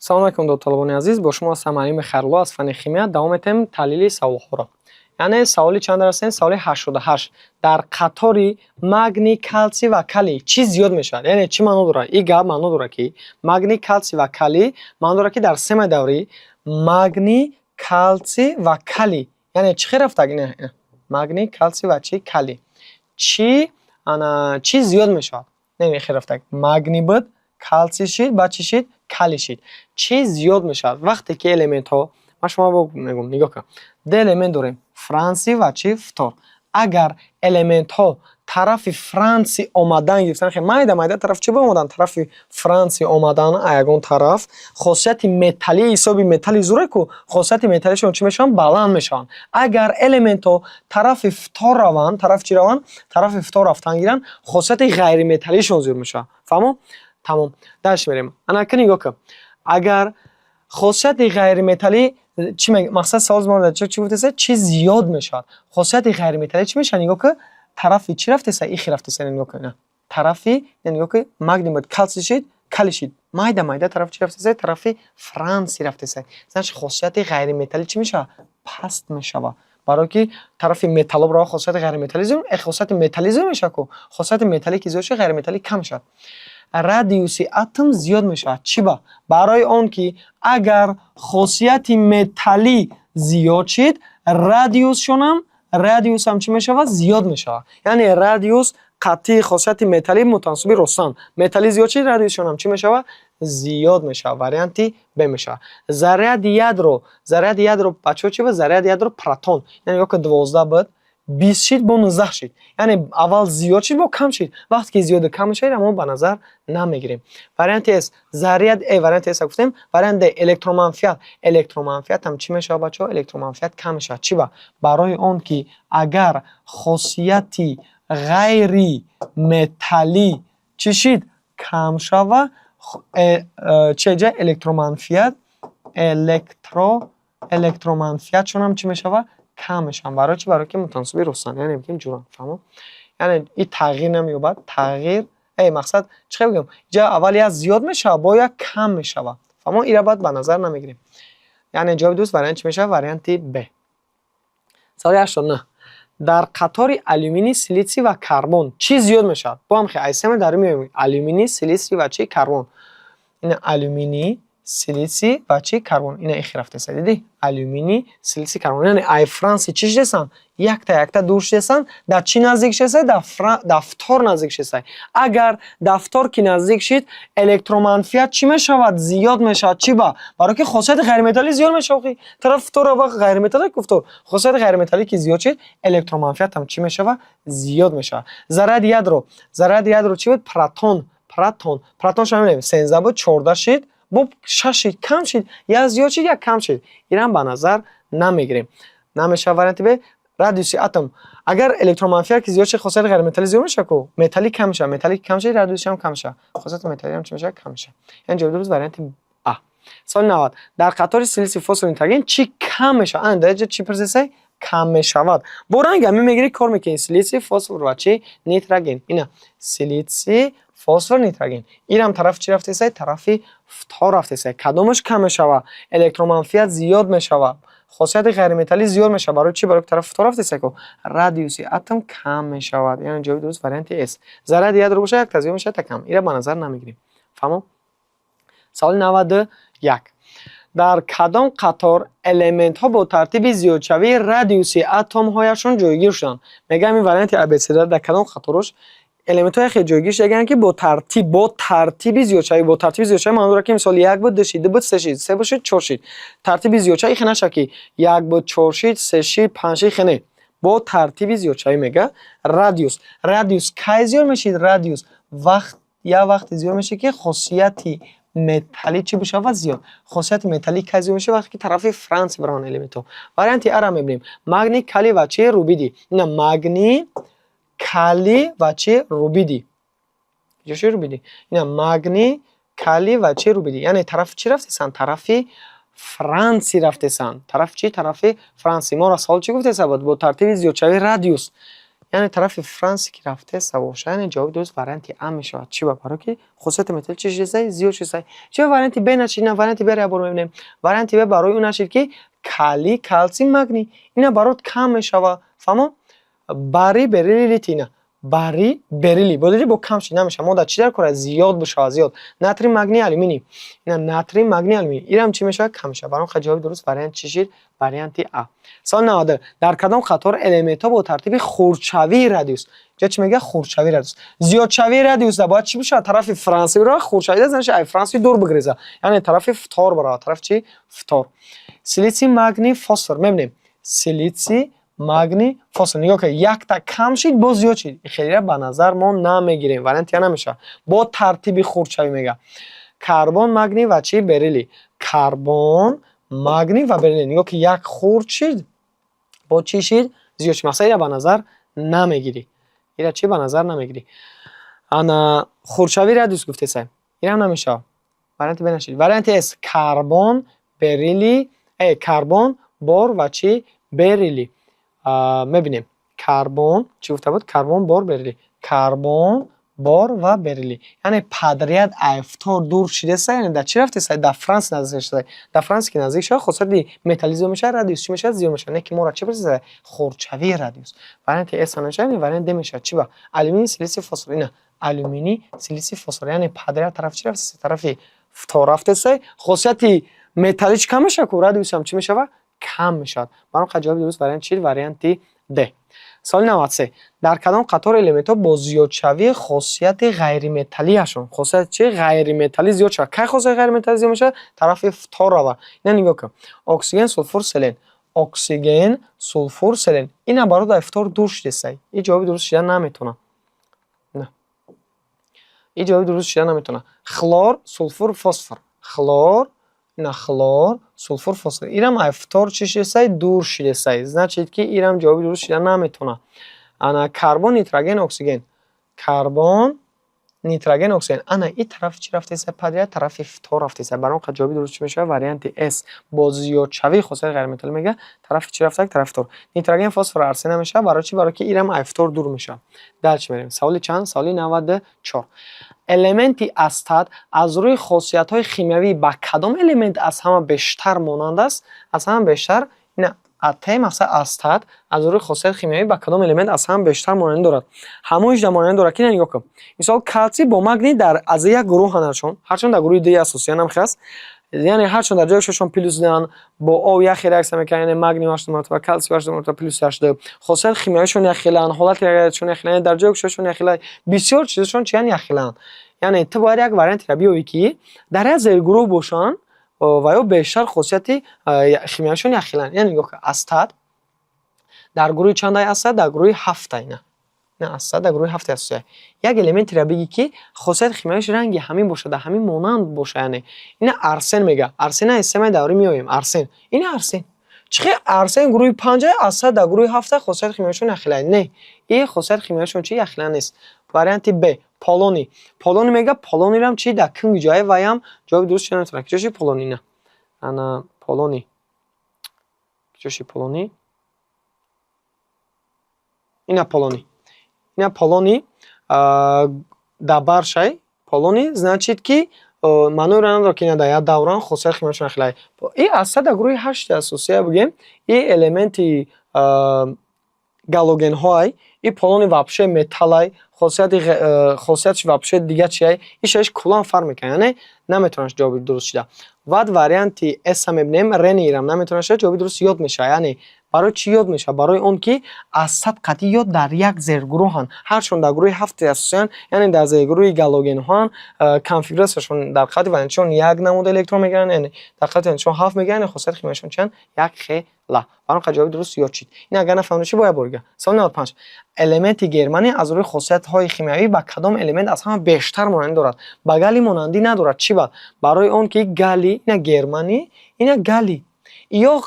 Салом алайкум, довталабони азиз! Бо шумо ҳастам муаллими Хайрулло аз фанни химия. Давом метаҳем таҳлили саволҳоро. Яъне саволи чанд расем? Саволи 88. Дар қатори магний, калсий ва калий чӣ зиёд мешавад? Яъне чӣ маъно дорад? Ин гап маъно дорад, ки магний, калсий ва калий маъно дорад, ки дар системаи даврӣ магний, калсий ва калий, яъне чӣ хел рафтаг? Магний, калсий ва чӣ? Калий. Чӣ ана чӣ зиёд мешавад? Не, хел рафтаг. Магний буд, калсий шид, баъд чӣ шид? Калий шид. Чӣ зиёд мешавад? Вақте ки элементҳо, ман шумо мегӯм, нигоҳ кун, ду элемент дорем: франсий ва чӣ? Фтор. Агар элементҳо тарафи франсий омадан гирифтан, хе майда майда тарафи чӣ омадан? Тарафи франсий омадан, ягон тараф хосияти металлии ҳисоби металли зуре ку, хосияти металлишон чӣ мешаванд? Баланд мешаванд. Агар элементҳо тарафи фтор раванд, тарафи чӣ раванд? Тарафи фтор рафтан гиранд, хосияти ғайриметаллишон зиёд мешавад. Фаҳмо? Тамом, дальше мерем. Ана ки нигоҳ кун, агар хосияти ғайриметаллӣ чӣ, мақсад савол мо чӣ гуфтеса? Чӣ зиёд мешавад? Хосияти ғайриметаллӣ чӣ мешавад? Нигоҳ кун, тарафи чӣ рафтеса? Ихи рафтеса. Нигоҳ кун, тарафи, нигоҳ кун, магний буд, калсий шид, калий шид, майда майда тарафи чӣ рафтеса? Тарафи франсий рафтеса. Значит, хосияти ғайриметаллӣ чӣ мешавад? Паст мешавад. Барое ки тарафи металло бирава, хосияти ғайриметаллӣ зиёд, хосияти металлӣ зиёд мешавад ку. Хосияти металлӣ ки зиёд шуд, ғайриметаллӣ кам мешавад. Радиуси атом зиёд мешавад. Чӣ ба? Барои он ки агар хосияти металлӣ зиёд шид, радиусшонам, радиусам чӣ мешавад? Зиёд мешавад. Яъне радиус қатъии хосияти металлӣ мутаносиби ростанд. Металлӣ зиёд шид, радиусшонам чӣ мешавад? Зиёд мешавад. Варианти Б мешавад. Заряди ядро, заряди ядро, бачаҳо, чӣ буд? Заряди ядро протон. Яъне нигоҳ кун, 12 буд, 20 шид, бо 19 шид. Яъне аввал зиёд шид, бо кам шид. Вақте ки зиёду кам мешавад, мо ба назар намегирем. Варианти С, заряд, варианти С гуфтем. Вариант Д, электроманфиат. Электроманфиат ҳам чӣ мешавад, бачаҳо? Электроманфиат кам мешавад. Чӣ ба? Барои он ки агар хосияти ғайриметаллӣ чӣ шид? Кам шава, чи ҷа электроманфиат, электроманфиатшон чӣ мешавад? Кам мешавад. Барои чӣ? Барои ки мутаносиби ростанд, яъне мегӯем ҷуранд. Фаҳмо? Яъне и тағйир намеёбад. Тағйир, мақсад чӣ хел бигӯям, ҷа аввал як зиёд мешавад, бо як кам мешавад. Фаҳмо? Ира бояд ба назар намегирем. Яъне ҷавоби дуруст вариант чӣ мешавад? Варианти Б. Саволи 89. Дар қатори алюминий, силитсий ва карбон чӣ зиёд мешавад? Бо ҳам хе айсема дар меоем: алюминий, силитсий ва чӣ? Карбон. Ина алюминий, силитсий ва чӣ? Карбон. Ина ихи рафтеса, дидӣ? Алюминий, силитсий, карбон. Яъне ай франсий чӣ шудесан? Якта якта дур шудесан. Дар чӣ наздик шудеса? Дар фтор наздик шудеса. Агар дар фтор ки наздик шид, электроманфиат чӣ мешавад? Зиёд мешавад. Чӣ ба? Барои ки хосияти ғайриметаллӣ зиёд мешавад. Тараф фтор вақт ғайриметаллӣ ку, фтор хосияти ғайриметаллӣ ки зиёд шид, электроманфиат ҳам чӣ мешавад? Зиёд мешавад. Заряди ядро, заряди ядро чӣ буд? Протон, протон, протон шо мебинем, 13 буд, 14 шид, бо шаш шид, кам шид. Як зиёд шид, як кам шид. Инам ба назар намегирем, намешавад варианти Б. Радиуси атом, агар электроманфиат ки зиёд шид, хосияти ғайриметаллӣ зиёд мешавад ку, металлӣ кам мешавад. Металлӣ кам шид, радиусшам кам мешавад, хосияти металлиам чӣ мешавад? Кам мешавад. Яъне ҷавоби дуруст варианти А. Саволи 90. Дар қатори силитсий, фосфор, нитроген чӣ кам мешавад? Ана дар ҷо чӣ пурсисай? Кам мешавад. Бо ранг ҳамин мегирӣ, кор мекунӣ: силитсий, фосфор ва чӣ? Нитроген. Ина силитсий, фосфор, нитроген. Инам тарафи чӣ рафтесай? Тарафи фтор рафтесай. Кадомаш кам мешавад? Электроманфиат зиёд мешавад, хосияти ғайриметаллӣ зиёд мешавад. Барои чӣ? Барои тарафи фтор рафтесай ку. Радиуси атом кам мешавад. Яъне ҷавоби дуруст варианти С. Заряди ядро бошад, якта зиёд мешавад, якта кам. Ира ба назар намегирем. Фаҳмо? Саволи 91. Дар кадом қатор элементҳо бо тартиби зиёдшавии радиуси атомҳояшон ҷойгир шуданд? Мегӯям, ин варианти АБСД дар кадом қаторош элементҳое хел ҷойгир шудагианд, ки бо тартиб, бо тартиби зиёдшавӣ? Бо тартиби зиёдшавӣ маъно дорад, ки мисол як буд, ду шид, ду буд, се шид, се буд, шид, чор шид. Тартиби зиёдшавӣ хе нашавад, ки як буд, чор шид, се шид, панҷ шид, хе не. Бо тартиби зиёдшавӣ мега. Радиус, радиус кай зиёд мешид? Радиус вақт, як вақте зиёд мешид, ки хосияти металлӣ чӣ бишавад? Зиёд. Хосияти металлӣ кай зиёд мешавад? Вақте ки тарафи франсий бираванд элементҳо. Варианти Ара мебинем: магний, калий ва чӣ? Рубидий. Ина магний, калий ва чӣ? Рубидий. Ҷо рубидий? Ина магний, калий ва чӣ? Рубидий. Яъне тарафи чӣ рафтесан? Тарафи франсий рафтесан. Тарафи чӣ? Тарафи франсий. Моро савол чӣ гуфтеса буд? Бо тартиби зиёдшавии радиус. Яъне тарафи франсӣ ки рафтеста боша, яъне ҷавоби дуруст варианти А мешавад. Чӣ ба? Баро ки хусусияти металлӣ чӣ шидасай? Зиёд шидасай. Чӣ варианти Б нашид? На, варианти Б-ро як бор мебинем. Варианти Б барои он нашид, ки калий, калсий, магний. Ина барот кам мешава. Фаҳмо? Барий, бериллий, литий, ина. Барий, бериллий. Бо диди, бо кам шид, намешава. Мо дар чӣ дар кора? Зиёд бишава, зиёд. Натрий, магний, алюминий. Ина натрий, магний, алюминий. Инам чӣ мешавад? Кам мешавад. Барои он ҷавоби дуруст вариант чӣ шид? Варианти А. Саволи 92. Дар кадом қатор элементҳо бо тартиби хурдшавии радиус? Ҷа чӣ мегӯяд? Хурдшавии радиус. Зиёдшавии радиуса бояд чӣ бишавад? Тарафи франсӣ бирава, хурдшавӣ, значит, ай франсӣ дур бигреза. Яъне тарафи фтор барава. Тарафи чӣ? Фтор. Силитсий, магний, фосфор. Мебинем. Силитсий, магний, фосфор. Нигоҳ кунед, якта кам шид, боз зиёд шид. Хелира ба назар мо намегирем. Варианти А намешавад. Бо тартиби хурдшавӣ мегӯяд. Карбон, магний ва чӣ? Бериллий. Карбон, магний ва бериллий. Нигоҳ ки, як хурд шид, бо чӣ шид? Зиёд шид. Мақсад, ира ба назар намегирӣ. Ира чӣ ба назар намегирӣ? Ана хурдшавии радиус гуфтесай. Ирам намешавад. Варианти Б нашид. Варианти С: карбон, бериллий, карбон, бор ва чӣ? Бериллий. Мебинем. Карбон чӣ гуфта буд? Карбон, бор, бериллий. Карбон, бор ва бериллий. Яъне подряд ай фтор дур шидеса, яъне дар чӣ рафтеса? Дар франс наздик шуда. Дар франс ки наздик шава, хосияти металлӣ зиёд мешавад, радиус чӣ мешавад? Зиёд мешавад. Не ки моро чӣ пурсида? Хурдшавии радиус. Варианти С намешавад, вариант Д мешавад. Чӣ ба? Алюминий, силитсий, фосфор. Ина алюминий, силитсий, фосфор. Яъне подряд тарафи чӣ рафтеса? Тарафи фтор рафтеса. Хосияти металлӣ чӣ кам мешавад ку? Радиусам чӣ мешавад? Кам мешавад. Барои ҳамин ҷавоби дуруст вариант чӣ? Варианти Д. Саволи 93. Дар кадом қатор элементҳо бо зиёдшавии хосияти ғайриметаллиашон, хосияти чӣ? Ғайриметаллӣ зиёд шавад. Кай хосияти ғайриметаллӣ зиёд мешавад? Тарафи фтор равад. Ина нигоҳ кун. Оксиген, сулфур, селен. Оксиген, сулфур, селен. Ина барои дар фтор дур шудесай. Ин ҷавоби дуруст шида наметавонад. На. Ин ҷавоби дуруст шида наметавонад. Хлор, сулфур, фосфор. Хлор, ина хлор, сулфур, фосфор. Инам ай фтор чӣ шудесай? Дур шудесай. Значит, ки инам ҷавоби дуруст шида наметавонад. Ана карбон, нитроген, оксиген. Карбон, нитроген, оксиген. Ана ин тарафи чӣ рафтеса? Подряд тарафи фтор рафтеса. Барои он ҷавоби дуруст чӣ мешавад? Варианти С. Бо зиёдшавии хосияти ғайриметаллӣ мегӯяд, тарафи чӣ рафтак? Тарафи фтор. Нитроген, фосфор, арсен намешавад. Барои чӣ? Барои ки инам ай фтор дур мешавад. Дальше мерем. Саволи чанд? Саволи 94. Элементи астат аз рӯи хосиятҳои химиявӣ ба кадом элемент аз ҳама бештар монанд аст? Аз ҳама бештар ина ат, мақсад, астат аз рӯи хосияти химиявӣ ба кадом элемент аз ҳама бештар монандӣ дорад? Ҳамоиш дар монандӣ дорад ки, нигоҳ кун. Мисол, калсий бо магний дар аз як гурӯҳ ҳанашон, ҳарчанд дар гурӯҳи дуи асосиян ҳам хест, яъне ҳарчанд дар ҷои плюс дан бо об як хел реаксия мекунад, яъне магний ҳашт маротиба, калсий ҳашт маротиба плюс ҳашт. Хосияти химиявишон якхелаанд, ҳолати реаксияшон якхелаанд, дар ҷои кушоишон якхела, бисёр чизашон чиян? Якхелаанд. Яъне ту бояд як вариантеро биёвӣ, ки дар як зергурӯҳ бошанд ва ё бештар хосияти химиявишон якхелаанд. Яъне нигоҳ кун, астат дар гурӯҳи чандай астат? Дар гурӯҳи ҳафта. Ина на, астат дар гурӯҳи ҳафта асосия. Як элементеро бигӣ, ки хосияти химиявиш ранги ҳамин бошад, дар ҳамин монанд боша. Яъне ина арсен мега. Арсен аз системаи даврӣ меоем. Арсен, ина арсен. Чӣ хел арсен гурӯҳи панҷа, астат дар гурӯҳи ҳафта, хосияти химиявишон якхела? Не, и хосияти химиявишон чи якхела нест. Варианти Б. Полоний. Полоний мега, полонийрам чи дар кунги ҷое ваям ҷавоби дуруст шуда наметавонад. Куҷоши полоний? На, ана полоний куҷоши полоний? Ина полоний, ина полоний дар баршай полоний. Значит, ки маънои надорад, ки ина дар як давран хосияти химиявишон якхела. И астат дар гурӯҳи ҳашти асосия бигем, и элементи галогенҳоай. И полоний вообще металлай, хосияти хосиятш вообще дига чиай, ишаш куллан фарқ мекунад, яъне наметавонад ҷавоби дуруст шида. Баъд варианти С мебинем, ренийрам наметавонад шуда. Ҷавоби дуруст йод мешавад. Яъне барои чӣ йод мешавад? Барои он ки астат қатъи йод дар як зергурӯҳанд, ҳарчанд дар гурӯҳи ҳафти асосиянд, яъне дар зергурӯҳи галогенҳоанд. Конфигуратсияшон дар қавати валентишон як намуд электрон мегиранд, яъне дар қавати валентишон ҳафт мегиранд, яъне хосияти химиявишон чианд? Як хела. Барои он ҷавоби дуруст йод шид. Ин агар нафаҳмида шӣ, бо як бор дига. Саволи 95. Элементи германий аз рӯи хосиятҳои химиявӣ ба кадом элемент аз ҳама бештар монандӣ дорад? Ба галлий монандӣ надорад. Чӣ ба? Барои он ки галлий, ина германий, ина галлий, ё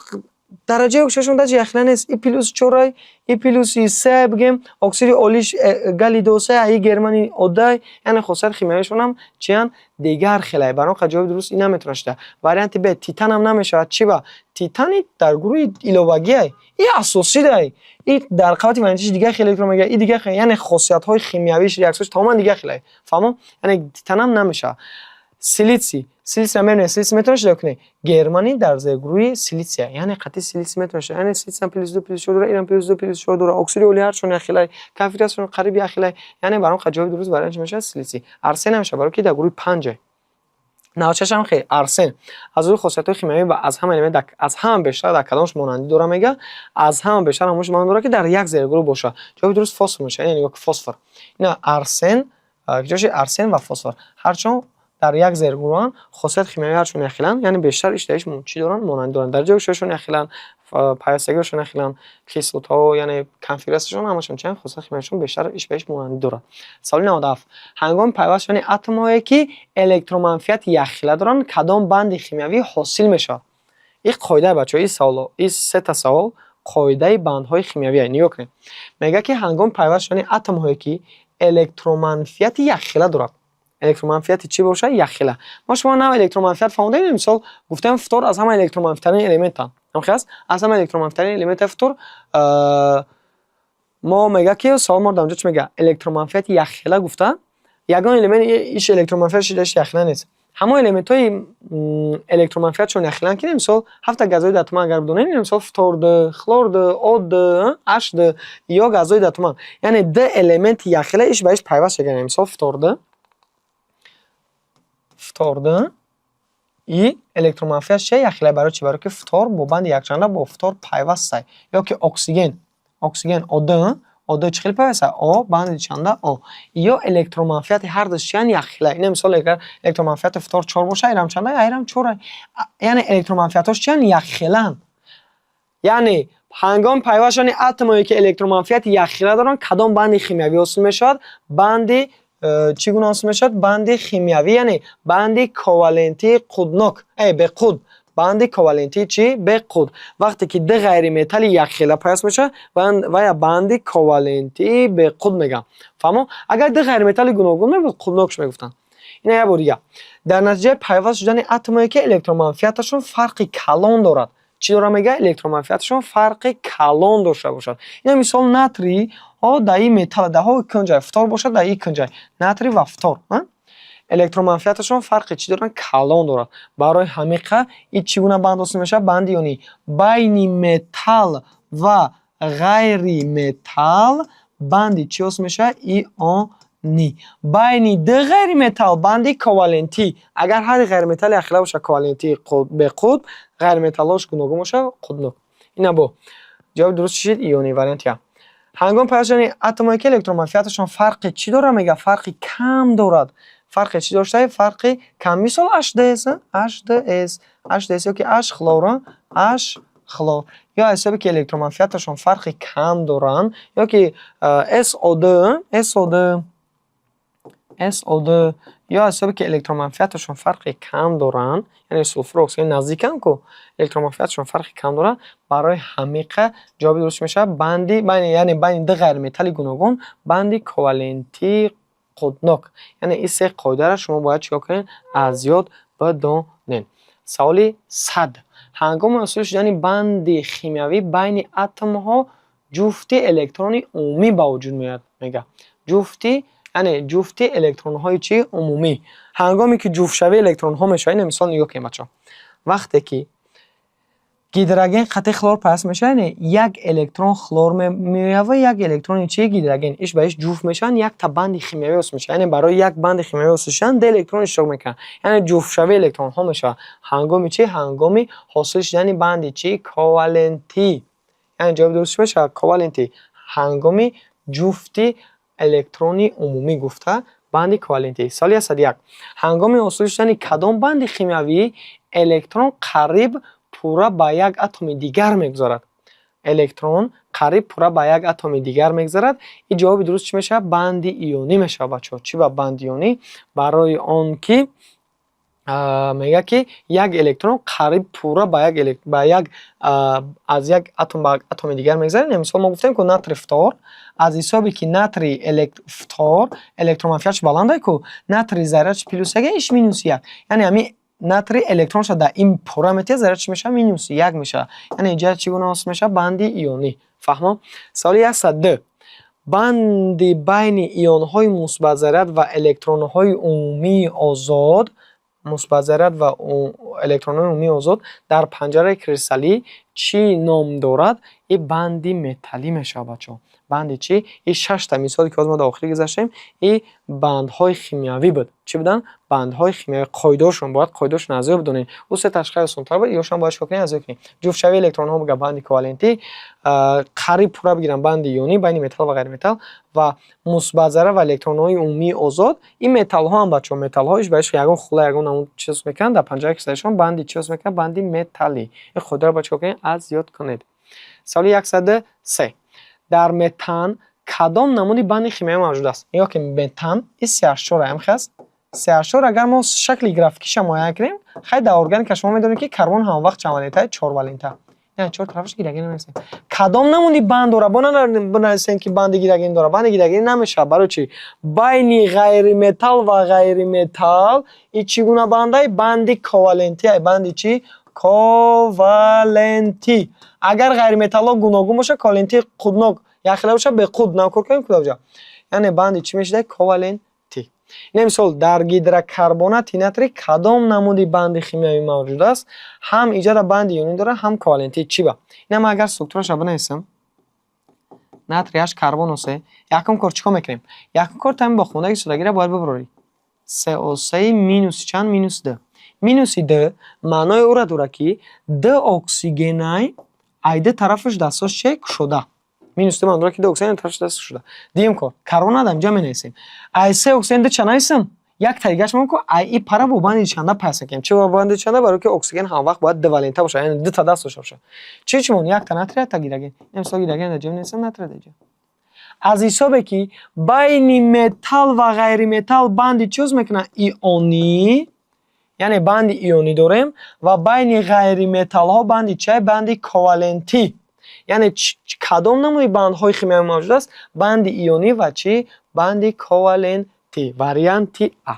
Дараҷаи оксидшавиашон даҷа яхила нест. И плюс чорай, и плюси се бигем, оксиди олиш галлий ду се, и германий одай, яъне хосияти химиявиашонам чиянд? Дигар хелай. Барои он ҷавоби дуруст ин наметавонад шуда. Варианти Б титан ҳам намешавад. Чӣ ба? Титани дар гурӯҳи иловагиай. И асосидай. И дар қабати валентиш дигар хел электрон мегирад, и дигар хел, яъне хосиятҳои химиявиш, реаксияш тамоман дигар хелай. Фаҳмо? Яъне титанам намешавад. Силитсий. Силитсия мебинед, силитсий метавонад шуда кунед? Германий дар зергурӯҳи силитсия, яъне қатъи силитсий метавонад шуда. Яъне силитсиям плюс ду плюс чор дорад, инам плюс ду плюс чор дорад. Оксиди оли ҳарчон яхелай, конфигуратсияшон қариб яхелай. Яъне барои он ҷавоби дуруст вариант чӣ мешавад? Силитсий. Арсен намешавад, барои ки дар гурӯҳи панҷ. 96 ҳам хел арсен аз рӯи хосиятҳои химиявӣ ва аз ҳама элемент аз ҳама бештар дар кадомаш монандӣ дорад, мега? Аз ҳама бештар ҳамонаш монанд дорад, ки дар як зергурӯҳ бошад. Ҷавоби дуруст фосфор мешавад, яъне ё фосфор. Ина арсен, ҷои арсен ва фосфор ҳарчон дар як зергурӯҳанд, хосияти химиявии ҳарчон яхеланд, яъне бештар иштаиш чӣ доранд? Монандӣ доранд. Дараҷаи оксидшавиашон яхеланд, пайвастагиҳошон яхеланд, кислотаҳо, яъне конфигуратсияшон ҳамашон чианд? Хосияти химиявиашон бештар иш ба иш монандӣ дорад. Саволи 97. Ҳангоми пайваст шудани атомҳое, ки электроманфиати якхела доранд, кадом банди химиявӣ ҳосил мешавад? Ин қоида, бачаҳо, ин саволо, ин сета савол қоидаи бандҳои химиявие. Нигоҳ кунед. Мегӯяд, ки ҳангоми пайваст шудани атомҳое, ки электроманфиати якхела дорад. Электроманфиати чӣ бошад? Якхела. Мо шумо нав электроманфиат фаҳмодаем, мисол гуфтем, фтор аз ҳама электроманфитарин элементанд. Ҳамхел аст? Аз ҳама электроманфитарин элемент фтор. Мо мега, ки савол мо дар онҷо чӣ мега? Электроманфиати якхела гуфта, ягон элемент иш электроманфиатш иш якхела нест. Ҳамон элементҳои электроманфиатшон якхеланд, ки мисол ҳафта газҳои датума агар бидонем, мисол фтор д, хлор д, о д, H д ё газҳои датума, яъне д элементи якхела иш ба иш пайваст шуда. Мисол фтор д, фтор д и электроманфиатш чи якхела. Барои чӣ? Барои ки фтор бо банди якчанда бо фтор пайваст. Ё ки оксиген, оксиген О д, О д чӣ хел пайваста? О банди чанда О. Ё электроманфиати ҳардуш чиянд? Якхела. Ина мисол, агар электроманфиати фтор чор боша, айрам чанда? Айрам чор. Яъне электроманфиатҳош чиянд? Якхеланд. Яъне ҳангоми пайваст шудани атомҳое, ки электроманфиати якхела доранд, кадом банди химиявӣ ҳосил мешавад? Банди чӣ гуна ҳосил мешавад? Банди химиявӣ, яъне банди ковалентии қутбнок, беқутб. Банди ковалентии чӣ? Беқутб. Вақте ки ду ғайриметалли якхела пайваст мешавад, вая банди ковалентии беқутб мегӯянд. Фаҳмо? Агар ду ғайриметалли гуногун мебуд, қутбнокш мегуфтанд. Ина як бор дигар: дар натиҷаи пайваст шудани атомҳое, ки электроманфиаташон фарқи калон дорад. Чӣ дорад, мега? Электроманфиаташон фарқи калон дошта бошад. Ина мисол натрий ҳо дар ин металл даҳо кунҷай, фтор бошад дар ин кунҷай, натрий ва фтор электроманфиаташон фарқи чӣ доранд? Калон дорад. Барои ҳамиқа ин чӣ гуна банд ҳосил мешавад? Банди ионӣ. Байни металл ва ғайриметалл банди чӣ ҳосил мешавад? Ионӣ. Байни ду ғайриметалл банди ковалентӣ. Агар ҳар ғайриметалли якхела бошад, ковалентии беқутб, ғайриметаллҳош гуногун бошад, қутбнок. Ина бо ҷавоби дуруст чӣ шуд? Ионӣ, варианти А. Ҳангоми пайваст шудани атомҳое, ки электроманфиаташон фарқи чӣ дорад, мега? Фарқи кам дорад. Фарқи чӣ дошта? Фарқи кам. Мисол H2S, H2S, H2S ё ки H хлор, H хлор ё аз ҳисоби ки электроманфиаташон фарқи кам доранд, ё ки SO2, SO2, SO2 ё аз ҳисоби ки электроманфиаташон фарқи кам доранд, яъне сулфур оксиген наздиканд ку, электроманфиаташон фарқи кам дорад. Барои ҳамиқа ҷавоби дуруст мешавад банди, яъне байни ду ғайриметалли гуногун банди ковалентии қутбнок. Яъне ин се қоидаро шумо бояд чикор кунед? Аз ёд бидонед. Саволи 100. Ҳангоми ҳосил шудани банди химиявӣ байни атомҳо ҷуфти электрони умумӣ ба вуҷуд меояд, мега. Ҷуфти, яъне ҷуфти электронҳои чӣ? Умумӣ. Ҳангоме ки ҷуфтшавии электронҳо мешавад, ина мисол нигоҳ кунед, бачаҳо. Вақте ки гидроген қатъи хлор пайваст мешавад, яъне як электрон хлор меояд ва як электрони чӣ? Гидроген. Иш ба иш ҷуфт мешаванд, якта банди химиявӣ ҳосил мешавад. Яъне барои як банди химиявӣ ҳосил шудан ду электрон иштирок мекунанд. Яъне ҷуфтшавии электронҳо мешавад. Ҳангоми чӣ? Ҳангоми ҳосил шудани банди чӣ? Ковалентӣ. Яъне ҷавоби дуруст чӣ мешавад? Ковалентӣ. Ҳангоми ҷуфти электрони умумӣ гуфта банди ковалентӣ. Саволи 101. Ҳангоми ҳосил шудани кадом банди химиявӣ электрон қариб пурра ба як атоми дигар мегузарад? Электрон қариб пурра ба як атоми дигар мегузарад. Ин ҷавоби дуруст чӣ мешавад? Банди ионӣ мешавад, бачаҳо. Чӣ ба банди ионӣ? Барои он ки Мегӯяд, ки як электрон қариб пурра ба як ба як аз як атом ба атоми дигар мегузарад. Мисол, мо гуфтем, ку натрий фтор, аз ҳисоби ки натрий фтор электроманфиятш баланд, ку натрий зарядш плюс як, иш минус як, яъне ҳамин натрий электронша дар ин пурра метиҳад, зарядш чӣ мешавад? Минус як мешавад. Яъне инҷа чӣ гуна ҳосил мешавад? Банди ионӣ. Фаҳмо? Саволи 102: банди байни ионҳои мусбатзаряд ва электронҳои умумии озод, мусбатзаряд ва электронҳои умумии озод дар панҷараи кристаллӣ чӣ ном дорад? Ин банди металлӣ мешавад, бачаҳо. Банди чӣ? Ин шашта мисоле, ки ҳозир мо дар охири гузаштем, ин бандҳои химиявӣ буд. Чӣ буданд? Бандҳои химиявӣ. Қоидаҳошон, бояд қоидаҳошон аз ёд бидонед. Ӯ се ташхиси осонтар буд, ёшам бояд чикор кунед? Аз ёд кунед. Ҷуфтшавии электронҳо мега банди ковалентӣ, қариб пурра бигиранд банди ионӣ байни металл ва ғайриметалл ва мусбатзаряд ва электронҳои умумии озод. Ин металлҳо ҳам, бачаҳо, металлҳо иш ба иш ягон хула, ягон намуд чиз мекунанд дар панҷараи кристаллишон, банди чӣ мекунанд? Банди металлӣ. Ин қоидаро бояд чикор кунед? Аз ёд кунед. Саволи 103: дар метан кадом намуди банди химиявӣ мавҷуд аст? Нигоҳ кунед, метан ин CH4 ҳам аст. CH4, агар мо шакли графикиша муайян кунем, хай, дар органика шумо медонед, ки карбон ҳамавақт чанд валента? Чор валента. Не, чор тарафаш гидроген намесем. Кадом намуди банд дорад? Бо бинависем, ки банди гидроген дорад. Банди гидроген намешавад. Барои чӣ? Байни ғайриметалл ва ғайриметалл ин чӣ гуна бандай? Банди ковалентӣ. Банди чӣ? Ковалентӣ. Агар ғайриметаллҳо гуногун бошад, ковалентии қутбнок якхела бошад, беқутб накор кунем куҷа, яъне банди чӣ мешавад? Ковалентӣ. Ин мисол, дар гидрокарбонати натрий кадом намуди банди химиявӣ мавҷуд аст? Ҳам иҷара банди ионӣ дорад, ҳам ковалентӣ. Чӣ ба? Ина, агар структураша бинависам, натрий ҳашт карбону се. Якум кор чӣ кор мекунем? Якум кор, тами боқимондаги содагиро бояд бибурорӣ. СО3 минуси чанд? Минус д. Минуси д маънои ӯро дорад, ки д оксигенай ай д тарафаш дастҳош че кушода. Минус д маъно дорад, ки д оксиген тарафаш даст кушода. Дуюм кор, карбон дар инҷа менависем. Ай се оксиген д ча нависем? Як тагигаш мо ку ай и пара бо банди чанда пайваст мекунем. Чӣ бо банди чанда? Барои ки оксиген ҳамавақт бояд дувалента бошад, яъне дута даст дошта бошад. Чӣ чӣ мон? Якта натрий, якта гидроген. Мисол, гидроген дар ҷо менависем, натрий дар ҷо. Аз ҳисобе ки байни металл ва ғайриметалл банди чӣ ҳосил мекунад? Ионӣ, яъне банди ионӣ дорем ва байни ғайриметаллҳо банди чия? Банди ковалентӣ. Яъне кадом намуди бандҳои химиявӣ мавҷуд аст? Банди ионӣ ва чӣ? Банди ковалентӣ. Варианти а.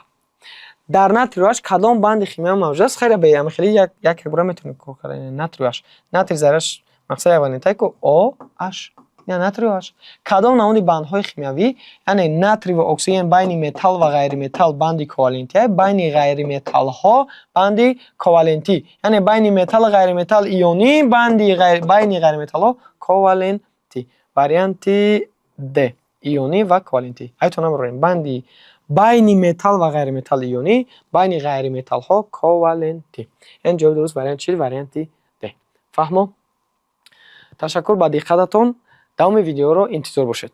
Дар натрий OH кадом банди химиявӣ мавҷуд аст? Хайра, бе хеле як як бора метавонем кор карда. Натрий OH, натрий зарраш мақсад як валентае ку О H, я натрий OH. Кадом намуди бандҳои химиявӣ? Яъне натрий ва оксиген байни металл ва ғайриметалл банди ковалентӣ, байни ғайриметаллҳо банди ковалентӣ, яъне байни металл ва ғайриметалл ионӣ, банди байни ғайриметаллҳо ковалентӣ. Варианти д, ионӣ ва ковалентӣ. Ҳайтон набарорем: банди байни металл ва ғайриметалл ионӣ, байни ғайриметаллҳо ковалентӣ. Яъне ҷавоби дуруст вариант чи? Варианти д. Фаҳмо? Ташаккур ба диққататон. Давоми видеоро интизор бошед.